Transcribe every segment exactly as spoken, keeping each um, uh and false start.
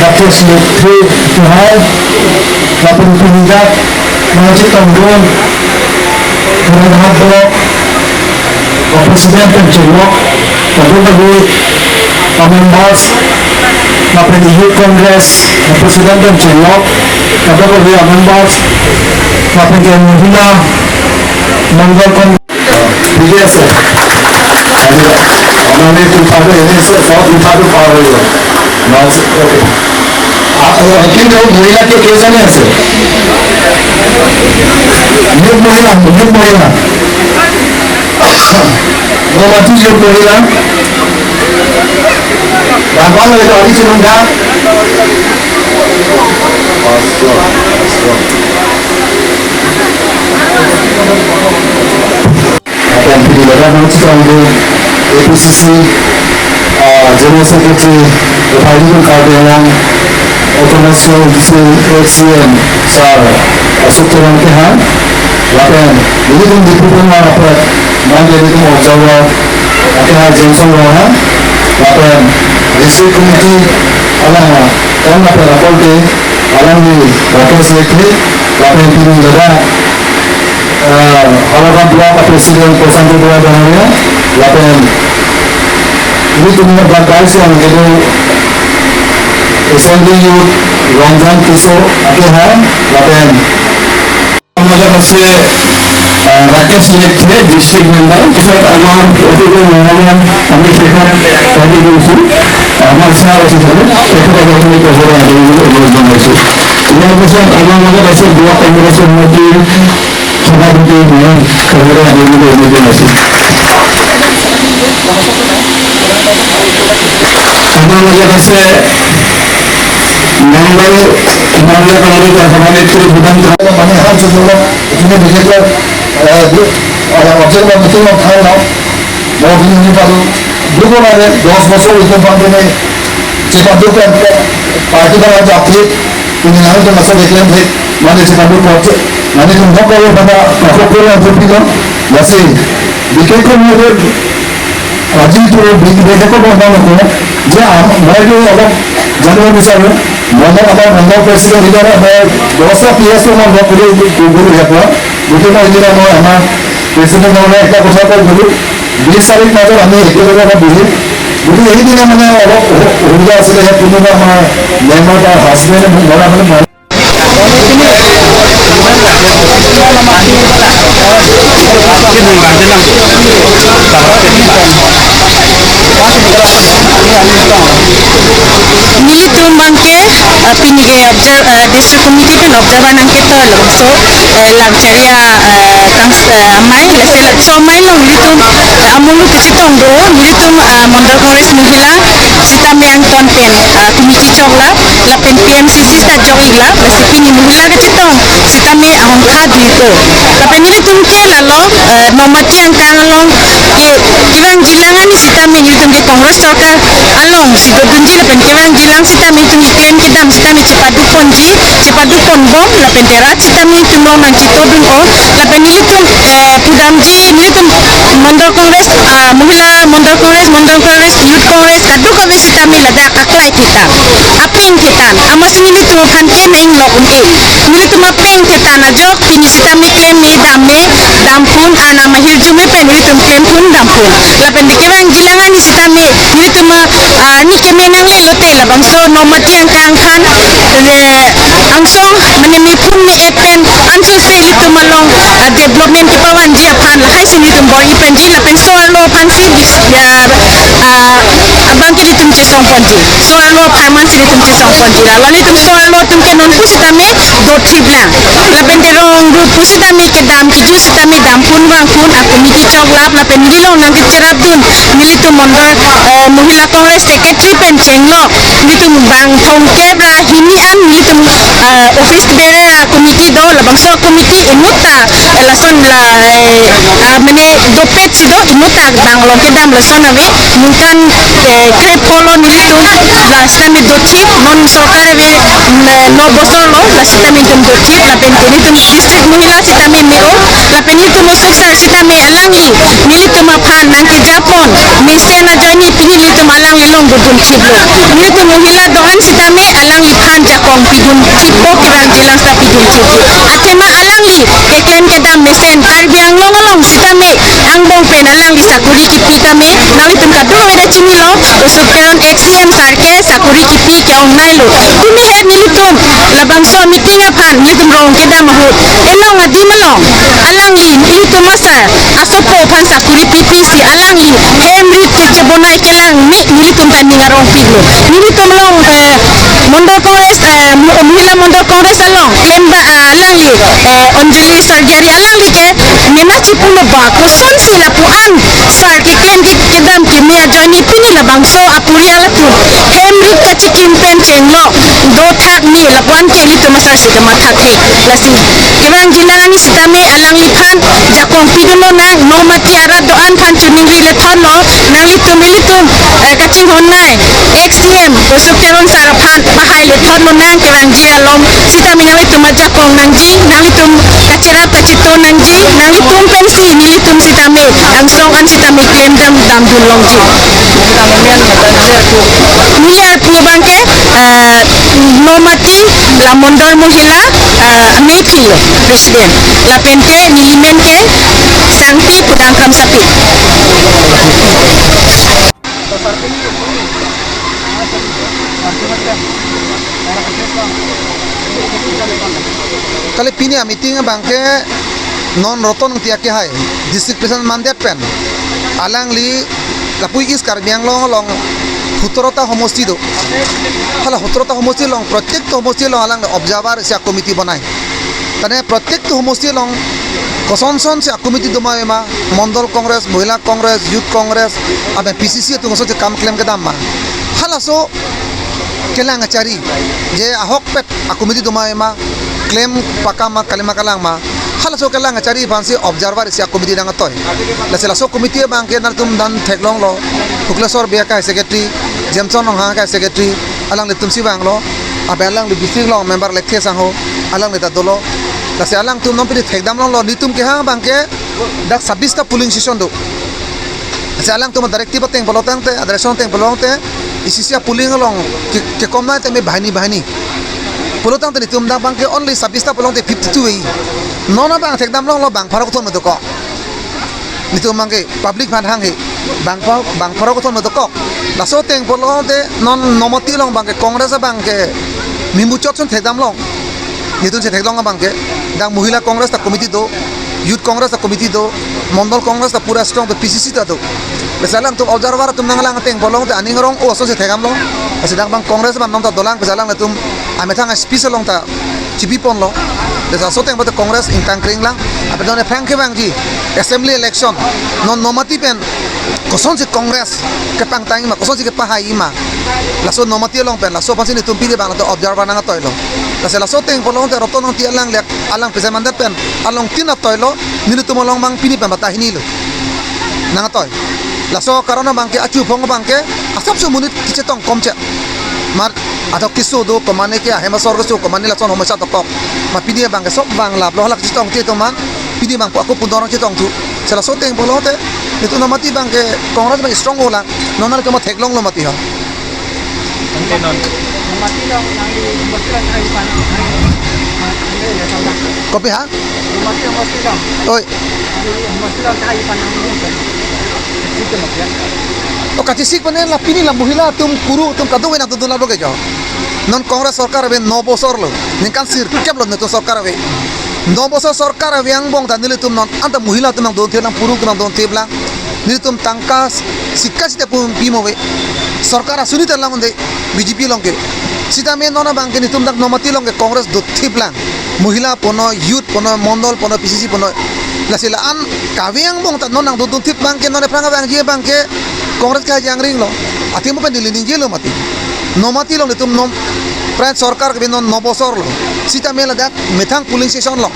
Rakesh Lekthe Kehai, lapen pini dak nangchetongdun Horenghar Block a-President pen chenglok, kadokave a-members, lapen Youth Congress a-President pen chenglok, kadokave a-members, lapen ke Mohila Mondol Congress. ঠিক আছে। আমি, মানে, কোঠাটো এনেছে, মই কোঠাটো পাৰ হৈ গ'ল। বাছ, অ'কে। আ, আ, কিন্তু মহিলা কে-, কেইজনী আছে? নিয়োগ মহিলা, নিয়োগ মহিলা। মই মাতিছো নিয়োগ মহিলা। ডাঙৰ লাগে, আমি চিনুংগা। Lapen pini ladak nangchetongdun A P C C, ah, General Secretary, Bhai Ridung Karbi Anglong Autonomous Council A C M Sir Ashok Teron Kehai, lapen nelitum Diphu Bungma apot, nang nelitum observer Kehai Jameson Ronghang, lapen District Committee alang, alang lapen akorte, alangli Rakesh Lekthe, lapen pini ladak, eh, Horenghar Block a-President Prashanto Duar Danoria, lapen nelitum ladak dais along kedo Assembly Youth Ranjan Tisso Kehai, lapen আমার কাছে, আহ, রাকেশ লেকথে, district member, পিছত আমাৰ অতিথি মেহমান, আমি তেখেতক কালি গৈছো, আমাৰ ছাৰ আছে, তেখেতক আপুনি ক'বলৈ আহিবলৈ অনুৰোধ জনাইছো। ইয়াৰ পিছত আমাৰ লগত আছে ব্লক কংগ্ৰেছৰ সভাপতি, মই তেখেতক আহিবলৈ অনুৰোধ জনাইছো। আমাৰ লগত আছে মণ্ডল, মণ্ডল কমিটিৰ সভানেত্ৰী ভূপেন ঠাকুৰ। মানে, হাত জোকাৰিলে, এইখিনি বিশেষকৈ, এ, দু-, অ, অবজাৰ্ভাৰ মিটিঙত ভাল নাও। মই কিন্তু পালো, দুখ লাগে, দহ বছৰ উঠোঁ পাওঁতে চেপাদু পাৰ্টি বা জাতি, কিন্তু নাম তো নাচা দেখিলে, মানে, চেপাদু পাৰ্টি, মানে, তুমি সকলো কথা, সকলো কথা, নাচি, বিশেষকৈ মই আজি এইটো বি-, বিশেষকৈ মই নকওঁ যে আম-, মই এইটো অলপ জানিব বিচাৰোঁ। মই আমাৰ মণ্ডল প্ৰেচিডেণ্ট হিচাপে মই দহটা পি এছ মই লগ কৰি গ'লো ইয়াৰ পৰা। গতিকে মই এতিয়া মই আমাৰ প্ৰেচিডেণ্ট ডাঙৰীয়াক এটা কথা কৈ গ'লো, বিশ তাৰিখ মাজত আমি একেলগে এটা বহিম। গতিকে সেইদিনা মানে অলপ অসু-, অসুবিধা আছিলে, ইয়াত কোনোবা আমাৰ মেম্বাৰ তাৰ হাজবেণ্ড মোৰ ঘৰ আহোঁতে মই Nelitum abangke, eh, pini ke observe, eh, district committee pen observer nangketok, eh, Lamjaria, eh, kangs-, eh, amei, lasi labangso amei along nelitum, eh, amulu kachetong do, nelitum, eh, Mandal Congress Mohila sitame angton pen, eh, committee choklap, lapen P M C C sita chok-iklap, lasi pini Mohila kachetong sitame ahongkha duipo. Lapen nelitum ke lalo, eh, Nomati angkang along ke, kevangjilang ani sitame nelitum ke Congress sorkar along si dodunji lapen kevangjilang sitame nelitum ke-en kedam sitame chepaduponji, chepaduponbom lapen te rat sitame nelitum along nangchetongdun-o lapen nelitum, eh, pudamji nelitum Mandal Congress, ah, Mohila Mandal Congress, Mandal Congress, Youth Congress, kadokave sitame ladak aklai ketang, apeng ketang, amatsi nelitum aphan ke nang-inglok un-e. Nelitum apeng ketang ajok, pini sitame klem-e dam-e, dampon, an amahirjume pen nelitum klempon dampon. Lapen te kevangjilang ani sitame, nelitum a, ah, ni keme nangle lote labangso Nomati angkang aphan, eh, angsong, mane mephun me-et pen, ansose ilitum along, ah, development kepavanji aphan, lahai si nelitum bor-i penji, lapen so-arlo aphansi, ah, ah, abangke nelitum chesongponji. So-arlo apharman si nelitum chesongponji. Lalo nelitum so-arlo atum ke non pusitame dothiplang. Lapen te rong ru pusitame kedam kejut sitame dampon vangpon a-committee choklap lapen neli along nangkecherapdun nelitum Mandal, eh, Mohila Congress Secretary pen chenglok nelitum bang thomkep ra hini an nelitum, eh, office bearer committee do labangso committee inutta, eh, lason la, eh, ah, mane dopet si do inutta bang along kedam lason ave. Ningkan, eh, krepho lo nelitum, la sitame dothip, non sorkar ave, mm, eh, no bosor lo, la sitame nelitum dothip, lapen ke nelitum district mohila sitame me-o, lapen nelitum osomar sitame alangli, nelitum aphan nangkejapon, mesen ajoine pini nelitum alangli along dodunthiplo. Nelitum mohila do-an sitame alang Chipok kevang jilang sita pidun chipok. Athema alangli keklem kedam mesen Karbi Anglong along sitame angbong pen alangli sakuri kipi tame nanglitum kadokave ta chinilo, Ashok Teron ex C M sir ke sakuri kipi ke-ongnailo. Tumi het nelitum labangso meeting aphan nelitum rong kedam ahut, elong adim along alangli nelitum asar asopo aphan sakuri pipisi alangli hem rit kechebonai kelang me nelitum ta ning arongpiklo. Nelitum along, eh, Mondol Congress, eh, Mo-, Mohila Mondol Congress along klemba, ah, alangli, eh, Anjali Sarjari alangli ke mena chipulo ba kosonsi lapu-an sar keklem ke kedam keme ajoine pini labangso aporial atum hem rit kachikim pen chenglo dothak me lapu-an ke nelitum asarsi kamathathek. Lasi kevang jilang ani sitame alangliphan jakong pidun lonang, Nomati arat do-an aphan choningri lethon lo, nanglitum ilitum, eh, kachinghon nai ex C M Ashok Teron sir aphan pahai lethon lonang, kevangji along sitame nanglitum ajakong nangji, nanglitum kacherap kachito nangji, nanglitum pensi nelitum sitame angsong an sitame klemdam damdun longji. Neli arpu abangke, eh, Nomati la Mondol Mohila, eh, ameiphi lo president. Lapente neli men ke Sangpi Pudang Kramsapi. Kali pini a-meeting abangke non Roton Engti akehai, district president mandet pen alangli lapu East Karbi Anglong along sotro ta homosti do. Hala sotro ta homosti along, prottek homosti along alangli observer isi a-committee bonai. Tane prottek homosti along koson sonsi a-committee doma ma, Mondol Congress, Mohila Congress, Youth Congress, abe P C C atum kosonsi kam klem kedam ma. Halaso kelang achari, je ahokpet a-committee doma ma, klem pakam ma, kalima kalang ma. Halaso kelang achari aphansi observer isi a-committee nangtoi. Lasi laso committee abangke nanglitum dan theklonglo, Hukleswar Bey akehai secretary, Jameson Ronghang akehai secretary, alanglitumsi vanglo, abe alangli district along member Lekthe Sangho, alangli ta dolo. Lasi alangtum non pini thekdam longlo, nelitum kehang abangke dak sabis ta polling station do. Lasi alangtum directive ateng pulo tangte, direction ateng pulo tangte, isi isi a-polling along ke, kekom nai tame banghini banghini. Pulo tangte nelitum dak abangke only sabis ta pulo tangte fifty-two e. Non abang thekdam longlo bang pharo kethom dokok. Nelitum abangke public aphan hanghe bang pharo, bang pharo kethom dokok. Laso ateng pulo tangte non Nomati along abangke Congress abangke memuchot ason thekdam long. Nelitum si theklong abangke dak Mohila Congress ta committee do, Youth Congress ta committee do, Mondol Congress ta pura strong do, P C C ta do. Lasi alangtum observer atum nanglang ateng pulo tangte aning arong-o asonsi thekdam long. Lasi dak abang Congress abang non ta dolang, lasi alangtum amethang a-speech along ta chipi ponlo. Lasi laso ateng pulote Congress ingtang kring lang. Ape non ephrang kevangji assembly election non Nomati pen kosonsi Congress kepangtang ma, kosonsi kepahai ma. Laso Nomati along pen, laso aphansi nelitum pini abang latum observer nangtoilo. Lasi laso ateng pulo tangte Roton Engti alangli, alang president mandet pen along tin atoilo, nelitum along abang pini pen bata hinilo nangtoi. Laso karon abangke achu phong abangke asapso monit kachetong komche. Mar adok keso do, komane ke ahem asor keso, komane lason homosa dokok. Ma pini abangke sok vanglaplo, halake chetongte atum an, pini abang ako pundor chetongthu. Lasi laso ateng pulo tangte nelitum Nomati abangke Congress abang strong-o lang. Non nangli kemo theklonglo mati ho. Kopi ha? Oi. O kachisik panen la pini la Mohila atum, kuru atum kadokave nangdundun laplo ke jo. Non Congress sorkar ave no bosor lo, ningkan sirkep lo nelitum sorkar ave. No bosor sorkar ave angbong ta nelitum non anta Mohila atum nangdunthip lang, kuru atum nangdunthip lang. Nelitum tangka sika sita pu pimo ave. Sorkar asuni ta lang unde B J P along ke. Sitame non abangke nelitum dak Nomati along ke Congress dothip lang. Mohila punon, Youth punon, Mondol punon, P C C punon. Lasi la-an kave angbong ta non nangdunthip abangke, non ephrang abang je abangke Congress kejangring lo. Athema pen neli ningjelo mati. Nomati along nelitum non pran sorkar ke non no bosor lo. Sitame ladak methang polling station lo.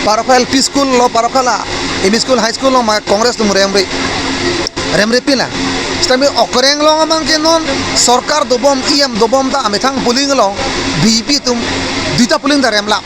Parokha L P school lo, parokha la M E school, high school lo ma Congress atum remre. Remre pila. Sitame okreng along abangke non sorkar dobom, E M dobom ta amethang polling along B J P atum duita polling ta remlap.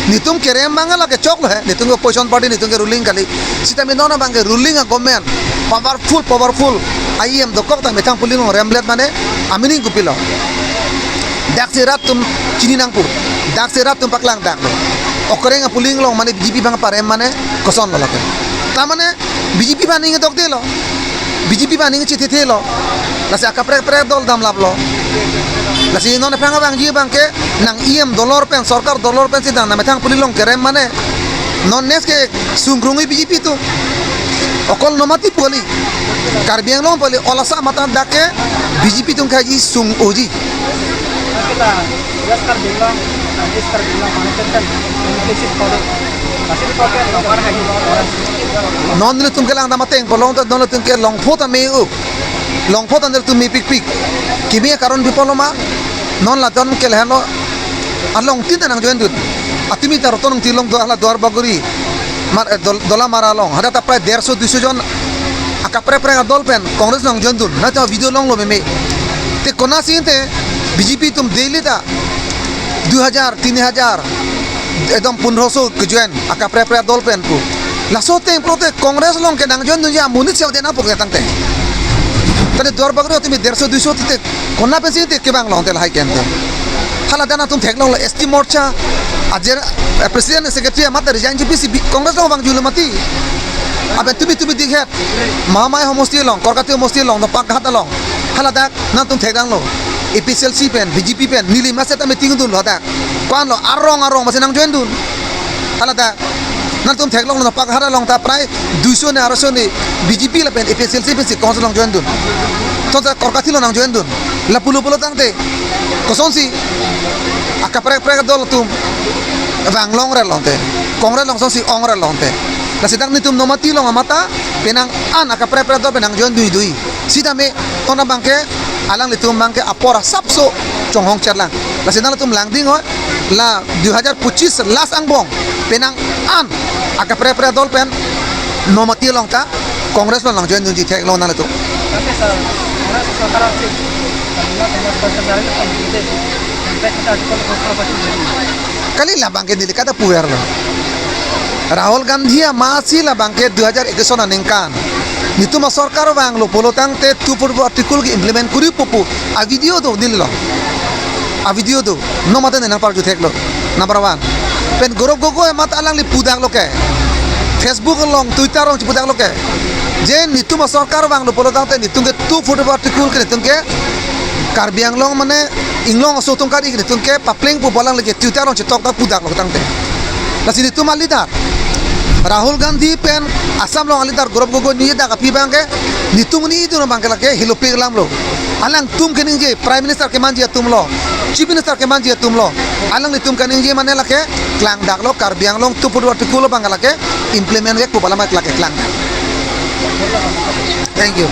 Nelitum kerem abang lake choklo he, nelitum ke opposition party, nelitum ke ruling kali. Sitame non abangke ruling a-government, powerful, powerful, E M dokok ta methang polling along remlet mane, amining kopilo. Dak si rat atum chini nangpo. Dak si rat atum paklang dak lo. Okreng apuling along mane B J P abang parem mane koson lo lake. Ta mane B J P abang aning dokde lo. B J P abang aning chethethe lo. Lasi akaprek prek dol damlap lo. Lasi non aphrang abang ji abang ke nang E M dolor pen, sorkar dolor pen si dang na methang puli along kerem mane. Non next ke sungkrungji B J P atum. Okol Nomati pu kali. Karbi Anglong pu kali, olasa mata dak ke B J P atum kaji sung-oji. Kita, West Karbi Anglong, East Karbi Anglong, mana kan, implicit kode. Masih dipakai, nomor lagi. Non nelitum kelang dam ateng, polong ta non nelitum ke Longpho ta me-u. Longpho ta nelitum mepikpik. Kimi karon pi pulo ma, non latum ke lahenlo, along tin ta nangjoindun. Atumi ta Roton Engti along do hala Duarbagori. Mar, eh, Dol-, Dolamara along. Hadak ta prai derso duiso jon akaprek prek adol pen Congress nangjoindun. Na ta video longlo meme. Te konasi te B J P atum daily ta dui hajar, tini hajar, ekdom pondroso kejoin akaprek prek adol pen pu. Laso ateng pulote Congress along ke nangjoindunji amonit si ave na pu ke tangte. Tadi Duarbagori atumi derso duiso te kona pensi te kevang longte lahai kente. Hala dan atum theklonglo S T Morcha, ajer, eh, President Secretary amat resign ji pisi bi-, Congress along vangjulo mati. Aben tumi tumi dikhet. Mahamaya homosti along, Korkati homosti along, do Pakhat along. Hala dak nangtum thekdanglo. A P H L C pen, B J P pen, neli masa ta meeting dunlo dak. Ko-anlo arong arong masi nangjoindun. Hala dak nangtum theklonglo Pakhat along ta prai duiso ne aroso ne B J P lapen A P H L C pensi Congress along joindun. Tonta Korkati along nangjoindun. Lapulo pulo tangte. Kosonsi akaprek prek adol atum vanglongre longte. Congress along kosonsi ongre longte. Lasi dak nelitum Nomati along amat ta penang an akaprek prek adol pen nangjoin duidui. Sitame non abang ke alanglitum abang ke apor asapso chonghong cherlang. Lasi nanglitum langding hoi, la dui hajar pochis last angbong penang an akaprek prek adol pen Nomati along ta Congress along nangjoindunji theklong nanglitum. Tapi sa, orang sekarang sih, kalau nggak, kalau sekarang sih, kalau gitu, sampai kita artikel kontrol pasti jadi. Kali labang ke neli kata puverlo. Rahul Gandhi amatsi labang ke dui hajar ekis aningkan nelitum asorkar vanglo pulo tangte two forty-four article ke implement kori pupu avideo do neli lo. Avideo do. Non amat ta neli nangparju theklo. Number one. Pen Gaurav Gogoi amat alangli pudaklo ke. Facebook along, Twitter along chepudaklo ke. Je nelitum asorkar vanglo pulo tangte nelitum ke two forty-four article ke nelitum ke Karbi Anglong mane inglong aso atum kari ke nelitum ke papleng pu pu alangli ke Twitter along chetok dak pudaklo tangte. Lasi nelitum aleader Rahul Gandhi pen Assam along aleader Gaurav Gogoi neli dak aphi abang ke nelitum neli idun abang ke lake helopik alam lo. Alangtum keningje Prime Minister kemanji atum lo, Chief Minister kemanji atum lo. Alanglitum keningje mane lake klangdaklo, Karbi Anglong two forty-four article abang lake implement ke pu pu alam lake klangdak. Thank you.